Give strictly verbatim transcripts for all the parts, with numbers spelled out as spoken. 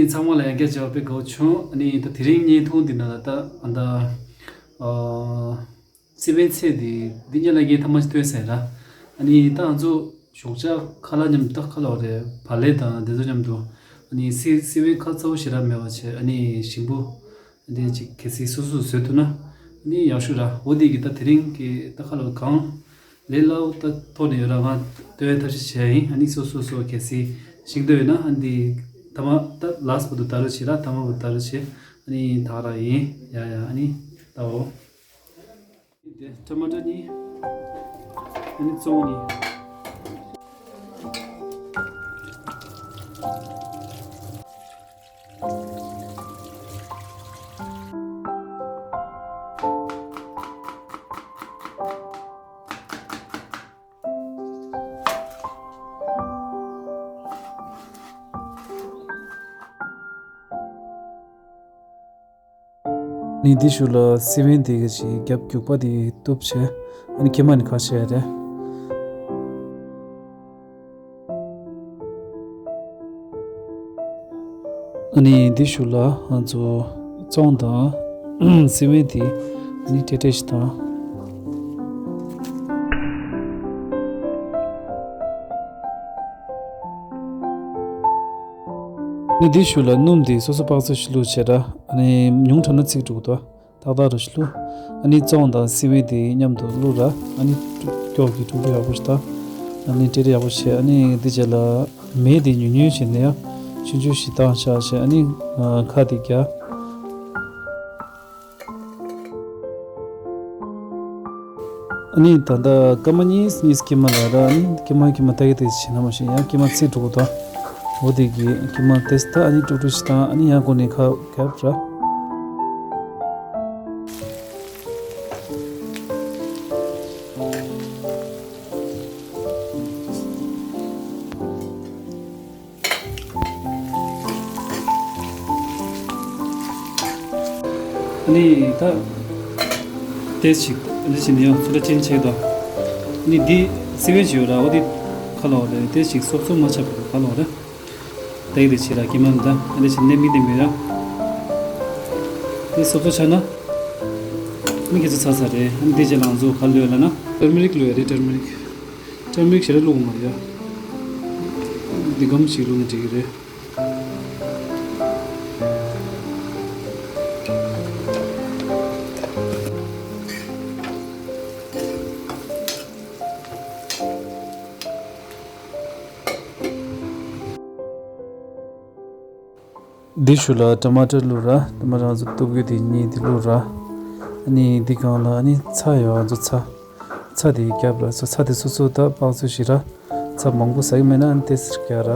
ཚང་མ་ལ་ཡང་བསྐྱར་མཇལ་བ་དཔེ་དགའ་བོ་བྱུང་། ཨ་ནི་ད་དེ་རིང་བརྙན་ཐུང་འདི་ནང་ལ་ད་ཨ་ད་ཨ་སི་པན་ཚལ་འདི་འདི་སྔོན་ལ་ངས་ཐེངས་མ་གཅིག་ཐོན་ཟེར་ར། ཨ་ནི་ད་ང་ཚོ་ཞོགས་ཇ་ཁ་ལག་མཉམ་དུ། ད་ཁ་ལག་རེད། བག་ལེབ་དང་དེ་ཚོ་མཉམ་དུ། ཨ་ནི་སི་སི་པན་ཁ་ཚ་བོ་ཞེ་དྲག་མེད་པ་བྱས། ཨ་ནི་ཞིམ་པོ་འདི་ཅིག་གལ་སྲིད་སོ་སོས་བཟོས་ཐུབ་ན་ཨ་ནི་ཡག་ཤོས་ར། འོ་འདི་གི་ད་དེ་རིང་གི་ད་ཁ་ལག་གང་ལས་སླ་བོ་ད་ཐོག་ནས་ཡོད་ར། ང་སྟོན་པའི་ཐབས་ཤེས་བྱས་ཡིན། ཨ་ནི་སོ་སོ་སོ་གལ་སྲིད་ཤེས་འདོད་ཡོད་ན་ཨ་འདི་ཐ་མ་ད་ལཱསི་བར་དུ་ད་རུ་བྱེད་ར། ཐ་མ་བར་དུ་ད་རུ་བྱེད། ཨ་ནི་ད་ར་ཡིན། ཡ་ཡ། ཨ་ནི་ད་འོ་དེ་ཊ་མ་ཊ་གཉིས། ཨ་ནི་བཙོང་གཉིས། ནི་འདི་ཞུ་ལ་སི་པན་དེ་ག་ཅིག་རྒྱབ་རྒྱུག་པ་དེ་གཏུབ་བྱས། ཨ་ནི་ཀྱེ་མ་ནི་ཁ་ཕྱེ་ཡ་རེད། ཨ་ནི་འདི་ཞུ་ལ་ང་ཚོ་བཙོང་དང་སི་པན་དེ་ཨ་ནི་ཏྲེ་ཏྲེ་ཞིག་དང་། ནི་འདི་ཞུ་ལ་སྣུམ་དེ་སོ་སོ་དཔག་ཚོད་ཞིག་བླུགས་བྱས་ར། ཨ་ནི་ཉུང་དྲགས་ན་ཚིག་འགྲོ་གི་འདུག་ཏག་ཏག་ར་ཞིག་བླུགས། ཨ་ནི་བཙོང་དང་སི་པན་དེ་མཉམ་དུ་བླུགས་ར། ཨ་ནི་ཀྱོག་གི་དཀྲུག་དཀྲུག་ཡག་པོ་ཞིག་དང་། ཨ་ནི་ཏྲེ་ཏྲེ་ཡག་པོ་བྱས། ཨ་ནི་འདི་རྗེས་ལ་མེ་དེ་ཉུང་ཉུང་བྱས་ནས་ཡང་ཆུང་ཆུང་ཞིག་བཏང་བཞག་བྱས། ཨ་ནི་ཁ་དེ་རྒྱག་ཨ་ནི་ད་ལྟ་སྐར་མ་གཉིས་གཉིས་ཀྱེ་མ་ལ་ར། ཨ་ནི་ཀྱེ་མ་ཀྱེ་མ་ཏག་ཏག་བྱེད་ན་མ་ཤེས། ཡང་ཀྱེ་མ་ཚིག་འགྲོ་གི་འདུག་འོ་དེ་གི་ཀྱེ་མ་ཏེས་ད་ཨ་ནི་དཀྲུག་དཀྲུག་ཞིག་དང་། ཨ་ནི་ཡང་སྒོ་ནས་ཁ་རྒྱབ་ར། ཨ་ནི་ད་ཏེས་ཅིག་ཨ་ནི་ཅི་ནི་ཡང་ཚུར་ལ་ཅན་ཆེ་དོ། ཨ་ནི་འདི་སི་པན་ཅིག་ཡོད་ར། འོ་འདི་ཁ་ལོ་རེད། ཏེས་ཅིག་སོབ་སོབ་མ་ཆགས་པའི་ཁ་ལོ་རེད། ཏེག་དེ་ཆེ་ར་ཀྱེ་མ་ད་ཨ་ནི་ཅི་ནི་མི་དེ་མི་ར། འདི་སོབ་སོབ་ཆགས་ན་མི་ཁྱེད་ཚོ་ཚ་ཚ་རེད། ཨ་ནི་འདི་ཅི་ལང་ཚོ་ཁ་ལོས་ལ་ན་ཏར་མེ་རིག་ལོས་རེད། ཏར་མེ་རིག་ཏར་མེ་རིག་ཞེ་ར་བླུགས་མ་རེད། འདི་སྒམ་ཞིག་བླུགས་ན་འགྲིག་གི་རེད། འདི་ཞུ་ལ་ཊ་མ་ཊར་བླུགས་ར། ཊ་མ་ཊར་ང་ཚོ་གཏུབ་རྒྱུ་དེ་གཉིས་དེ་བླུགས་ར། ཨ་ནི་འདི་སྒང་ལ་ཨ་ནི་ཚྭ་ཡོད། ང་ཚོ་ཚྭ་ཚྭ་དེ་རྒྱབ་ར། སོ་ཚྭ་དེ་སོ་སོ་ད་དཔག་ཚོད་ཞིག་ར། ཚྭ་མང་པོ་ཟ་གི་མེད་ན་ཨ་ནི་ཏེས་རྒྱག་ར།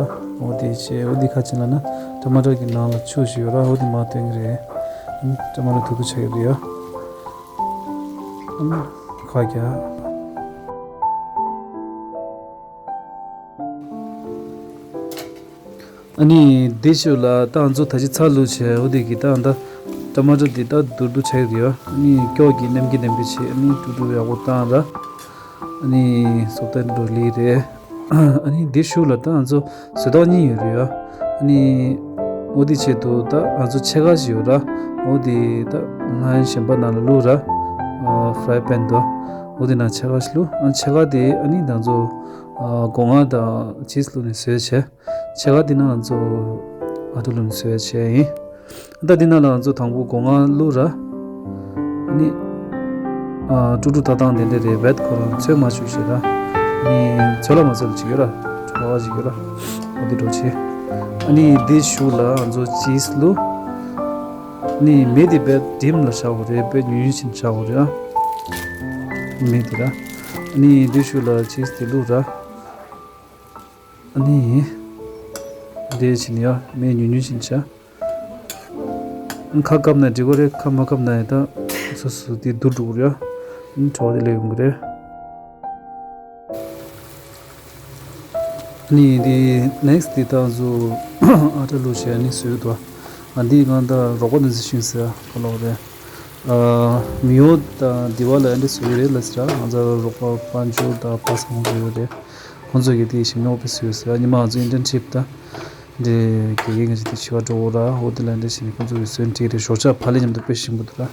འོ་དེ་བྱས། འོ་འདི་ཁ་ཅིག་ལ་ན་ཊ་མ་ཊར་གི་ནང་ལ་ཆུ་ཞིག་ཡོད་ར། འོ་དེ་མར་བཏོན་གི་རེད། ཨ་ནི་ཊ་མ་ཊར་དུ་དུ་ཆགས་ཀྱི་རེད་ཡ། ཨ་ནི་ཁ་རྒྱག་ཨ་ནི་འདི་ཞུ་ལ་ད་ང་ཚོ་ད་ཅི་ཚྭ་བླུགས་བྱས། འོ་དེ་གི་ད་ད་ཊ་མ་ཊར་འདི་ད་དུར་དུ་ཆགས་ཡོད། ཨ་ནི་ཀྱོག་གི་ནམ་གྱི་ནམ་གྱི་བྱས། ཨ་ནི་དཀྲུག་དཀྲུག་ཡག་པོ་བཏང་ར། ཨ་ནི་སོབ་ཏན་འགྲོ་ལི་རེད། ཨ་ནི་འདི་ཞུ་ལ་ད་ང་ཚོ་ཟོས་ཐོག་གཉིས་ཡོད་རེད་ཡ། ཨ་ནི་འོ་དེ་ཆེད་དུ་ད་ང་ཚོ་ཕྱེད་ཀ་ཞིག་ཡོད་ར། འོ་དེ་ད་ང་གཞན་པ་ནང་ལ་བླུགས་ར། ཨ་ཕ་རའི་པན་དུ། འོ་དེ་ནང་ཕྱེད་ཀ་ཞིག་བླུགས། ཨ་ཕྱེད་ཀ་དེ་ཨ་ནི་ད་ང་ཚོ་ཨ་སྒོ་ང་དང་ཆིས་བླུགས་ནས་བཟོས་བྱས། ཕྱེད་ཀ་དེ་ནང་ང་ཚོ་ཨ་ཊ་བླུགས་ནས་བཟོས་བྱས་ཡིན། ད་དེ་ནང་ལ་ང་ཚོ་དང་པོ་སྒོ་ང་བླུགས་ར། ཨ་ནི་ཨ་དཀྲུག་དཀྲུག་ཏག་ཏག་དེ་འདྲ་རེད། བེད་ཁོ་རང་ཚོད་མ་བཅུག་ཞེས་ར། ཨ་ནི་ཚོད་ལ་མ་ཚོད་ལ་ཅིག་ཡོད་ར། བྲོ་བ་ཅིག་ཡོད་ར། འོ་དེ་འགྲོ་བྱས། ཨ་ནི་དེ་གཞུག་ལ་ང་ཚོ་ཆིས་བླུགས། ཨ་ནི་མེ་དེ་བེད་ཌིམ་ལ་བཞག་དགོས་རེད། བེད་ཉུང་ཉུང་ཅིག་བཞག་དགོས་རེད་ཨ། མེ་དེ་ར། ཨ་ནི་དེ་གཞུག་ལ་ཆིས་དེ་བླུགས་ར། ཨ་ནི་དེ་བྱས་ནས་ཡ་མེ་ཉུང་ཉུང་ཅིག་བྱ། ཁ་བཀབ་ན་འགྲིག་གི་རེད། ཁ་མ་བཀབ་ན་ཡང་ད་སོ་སོ་དེ་སྡུག་འགྲོ་གི་རེད། ཨ་ནི་བྲོ་བ་དེ་སླེབས་ཡོང་གི་རེད། ཨ་ནི་དེ་ནེག་སི་དེ་ད་ང་ཚོ་ཨ་ཊ་བླུགས་བྱས་ཨ་ནི་བཟོས་འདུག་ཨ་འདི་ང་ད་རོགས་པ་ནས་ཟི་ཤིང་ཟེར་ག་ལོག་རེད། ཨ་མི་ཡོ་ད་དེ་བ་ལ་ཨ་འདྲ་བཟོས་ཡོད་རེད་ལ་ཟེར། ང་ཚོ་རོགས་པ་དཔལ་འབྱོར་ད་པ་སངས་བཟོས་ཡོད་རེད། ཁོང་ཚོ་གིས་དེ་ཞིམ་ཉོག་པོ་བཟོས་ཟེར། ཉི་མ་ང་ཚོ་ཨིན་ཊརན་ཤིབ་ད། འདི་དགེ་རྒན་གྱིས་འདི་ཞི་བ་འགྲོ་འོ་ར་འོ་དེ་ལ་འདི་བྱས་ནས་ཁོང་ཚོ་གི་སོན་བྲིས་རེད། ཞོགས་ཇ་བག་ལེབ་མཉམ་དུ་དཔེ་ཞིམ་པོ་འདུག་ར།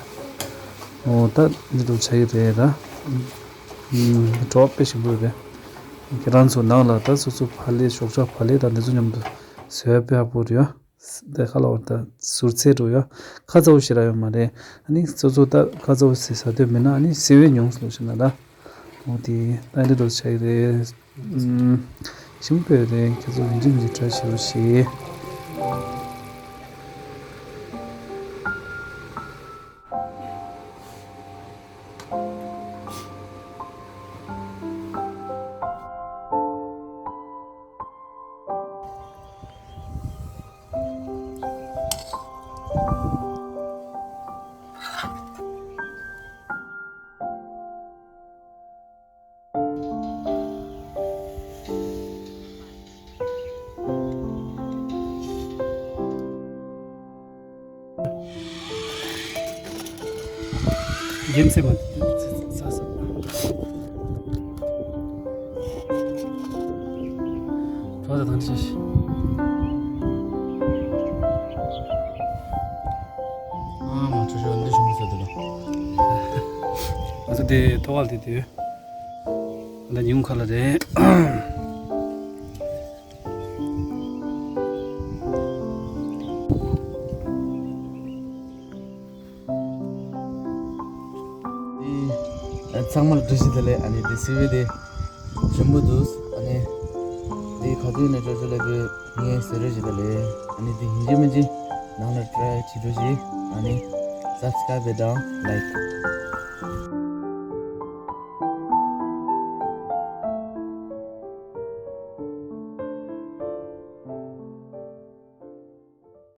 འོ་ད་འདི་འདྲ་བྱ་ཡི་རེད་ར། ཨུམ་བྲོ་བ་དཔེ་ཞིམ་པོ་རེད། ཁྱེད་རང་ཚོ་ནང་ལ་ད་སོ་སོ་བག་ལེབ་ཞོགས་ཇ་བག་ལེབ་དང་འདི་ཚོ་མཉམ་དུ་བཟོས་པ་དཔེ་ཡག་པོ་རེད་ཡ། དེ་ཁ་ལ་བར་ད་ཟུར་ཚད་འགྲོ་ཡ། ཁ་ཚ་བོ་ཞེ་དྲག་ཡོད་མ་རེད། ཨ་ནི་སོ་སོ་ད་ཁ་ཚ་བོ་ཟེར་ཟ་འདོད་མེད་ན་ཨ་ནི་སེ་བའི་ཉུང་སུ་ལོ་ཞེ་ན་ད། འོ་དེ་ད་འདི་འགྲོ་ཆ་ཡི་རེད། ཨུམ། ཞིམ་པོ་རེད། ཁྱེད་ཚོ་ཡིན་གཅིག་མིན་གཅིག་ཊ་རའི་བྱེད་རོགས་བྱེད། རྒྱན་ཚད་མ་ས་ས། བྲོ་བ་དང་ཤེས། ཨ་མ་ཆུ་ཆུ་འདི་ཞུམ་ས་དེ་ལ། ང་ཚོ་དེ་ཐོག་ཁ་དེ་དེ། ད་ཉིན་ཁ་ལ་རེད། ཚང་མ་ལ་བཀྲ་ཤིས་བདེ་ལེགས། ཨ་ནི་དེ་སི་ཝི་དེ་ཞིམ་པོ་འདུག་ཨ་ནི་དེ་ག་དུས་ནས་ཅོ་ཅོ་ལ་དེ་ངས་ཟེར་རོགས་བྱེད་ད་ལེ། ཨ་ནི་དེ་ཡིན་གཅིག་མིན་གཅིག་ནང་ལ་ཊ་རའི་བྱེད་རོགས་བྱེད། ཨ་ནི་སབ་སི་ཀ་རའིབ་དང་ལའིཀ